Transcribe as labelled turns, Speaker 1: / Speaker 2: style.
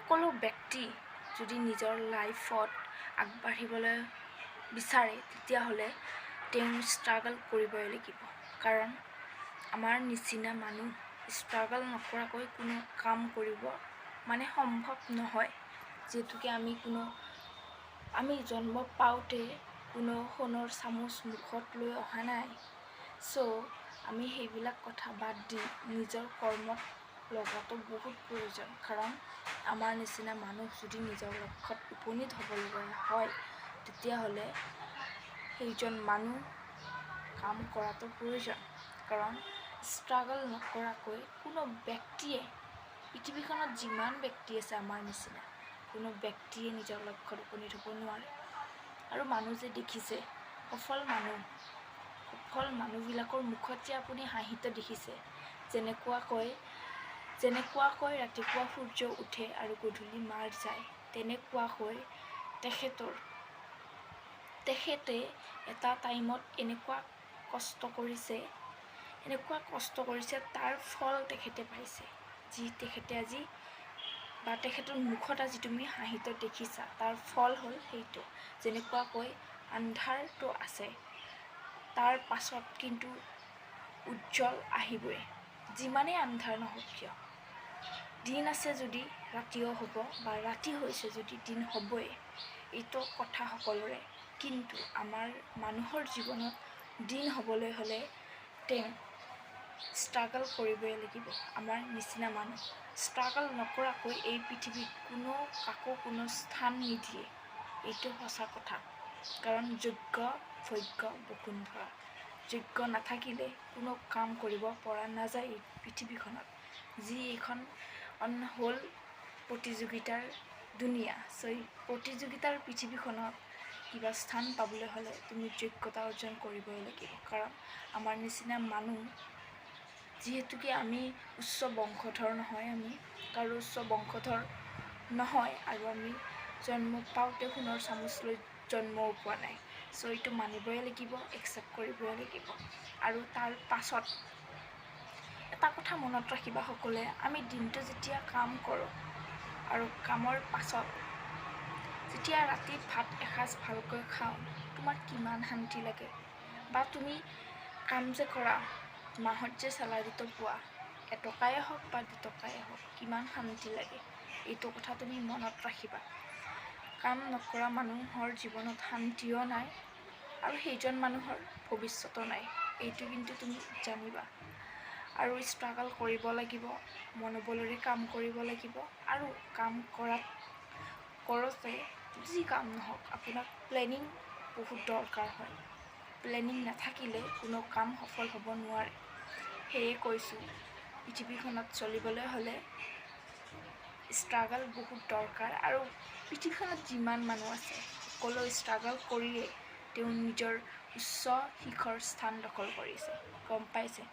Speaker 1: সকলো ব্যক্তি যদি নিজৰ লাইফত আগবাঢ়িবলৈ বিচাৰে, তেতিয়াহ'লে তেওঁ ষ্ট্ৰাগল কৰিবই লাগিব। কাৰণ আমাৰ নিচিনা মানুহ ষ্ট্ৰাগল নকৰাকৈ কোনো কাম কৰিব মানে সম্ভৱ নহয়। যিহেতুকে আমি জন্ম পাওঁতে কোনো সোণৰ চামুচ মুখত লৈ অহা নাই। চ' আমি সেইবিলাক কথা বাদ দি নিজৰ কৰ্মত লগাটো বহুত প্ৰয়োজন। কাৰণ আমাৰ নিচিনা মানুহ যদি নিজৰ লক্ষ্যত উপনীত হ'ব লগা হয়, তেতিয়াহ'লে সেইজন মানুহ কাম কৰাটো প্ৰয়োজন। কাৰণ ষ্ট্ৰাগল নকৰাকৈ কোনো ব্যক্তিয়ে, পৃথিৱীখনত যিমান ব্যক্তি আছে, আমাৰ নিচিনা কোনো ব্যক্তিয়ে নিজৰ লক্ষ্যত উপনীত হ'ব নোৱাৰে। আৰু মানুহ যে দেখিছে, সফল মানুহ, সফল মানুহবিলাকৰ মুখত যে আপুনি হাঁহিটো দেখিছে, যেনেকুৱাকৈ ৰাতিপুৱা সূৰ্য উঠে আৰু গধূলি মাৰ যায়, তেনেকুৱাকৈ তেখেতে এটা টাইমত এনেকুৱা কষ্ট কৰিছে, এনেকুৱা কষ্ট কৰিছে, তাৰ ফল তেখেতে পাইছে। যি তেখেতে আজি বা তেখেতৰ মুখত আজি তুমি হাঁহিটো দেখিছা, তাৰ ফল হ'ল সেইটো। যেনেকুৱাকৈ আন্ধাৰটো আছে, তাৰ পাছত কিন্তু উজ্জ্বল আহিবই। যিমানেই আন্ধাৰ নহওক কিয়, দিন আছে যদি ৰাতিও হ'ব বা ৰাতি হৈছে যদি দিন হ'বই, এইটো কথা সকলোৰে। কিন্তু আমাৰ মানুহৰ জীৱনত দিন হ'বলৈ হ'লে তেওঁ ষ্ট্ৰাগল কৰিবই লাগিব। আমাৰ নিচিনা মানুহ ষ্ট্ৰাগল নকৰাকৈ এই পৃথিৱীত কোনো কাকো কোনো স্থান নিদিয়ে, এইটো সঁচা কথা। কাৰণ যোগ্য ভোগ্য বসুন্ধৰা। যোগ্য নাথাকিলে কোনো কাম কৰিব পৰা নাযায় এই পৃথিৱীখনত। যি এইখন হ'ল প্ৰতিযোগিতাৰ দুনীয়া। চ' এই প্ৰতিযোগিতাৰ পৃথিৱীখনত কিবা স্থান পাবলৈ হ'লে তুমি যোগ্যতা অৰ্জন কৰিবই লাগিব। কাৰণ আমাৰ নিচিনা মানুহ, যিহেতুকে আমি উচ্চ বংশধৰ নহয়, আমি কাৰো উচ্চ বংশধৰ নহয় আৰু আমি জন্ম পাওঁতে সোণৰ চামুচ লৈ জন্মও পোৱা নাই। চ' এইটো মানিবই লাগিব, একচেপ্ট কৰিবই লাগিব। আৰু তাৰ পাছত এটা কথা মনত ৰাখিবা সকলোৱে, আমি দিনটো যেতিয়া কাম কৰোঁ আৰু কামৰ পাছত যেতিয়া ৰাতি ভাত এসাঁজ ভালকৈ খাওঁ, তোমাৰ কিমান শান্তি লাগে। বা তুমি কাম যে কৰা, মাহত যে চেলাৰীটো পোৱা, এটকাই হওক বা 2 টকাই হওক, কিমান শান্তি লাগে, এইটো কথা তুমি মনত ৰাখিবা। কাম নকৰা মানুহৰ জীৱনত শান্তিও নাই আৰু সেইজন মানুহৰ ভৱিষ্যতো নাই, এইটো কিন্তু তুমি জানিবা। আৰু ষ্ট্ৰাগল কৰিব লাগিব, মনোবলেৰে কাম কৰিব লাগিব। আৰু কাম কৰোঁতে যি কাম নহওক, আপোনাক প্লেনিং বহুত দৰকাৰ হয়। প্লেনিং নাথাকিলে কোনো কাম সফল হ'ব নোৱাৰে। সেয়ে কৈছোঁ, পৃথিৱীখনত চলিবলৈ হ'লে ষ্ট্ৰাগল বহুত দৰকাৰ। আৰু পৃথিৱীখনত যিমান মানুহ আছে, সকলো ষ্ট্ৰাগল কৰিয়ে তেওঁ নিজৰ উচ্চ শিখৰ স্থান দখল কৰিছে, গম পাইছে।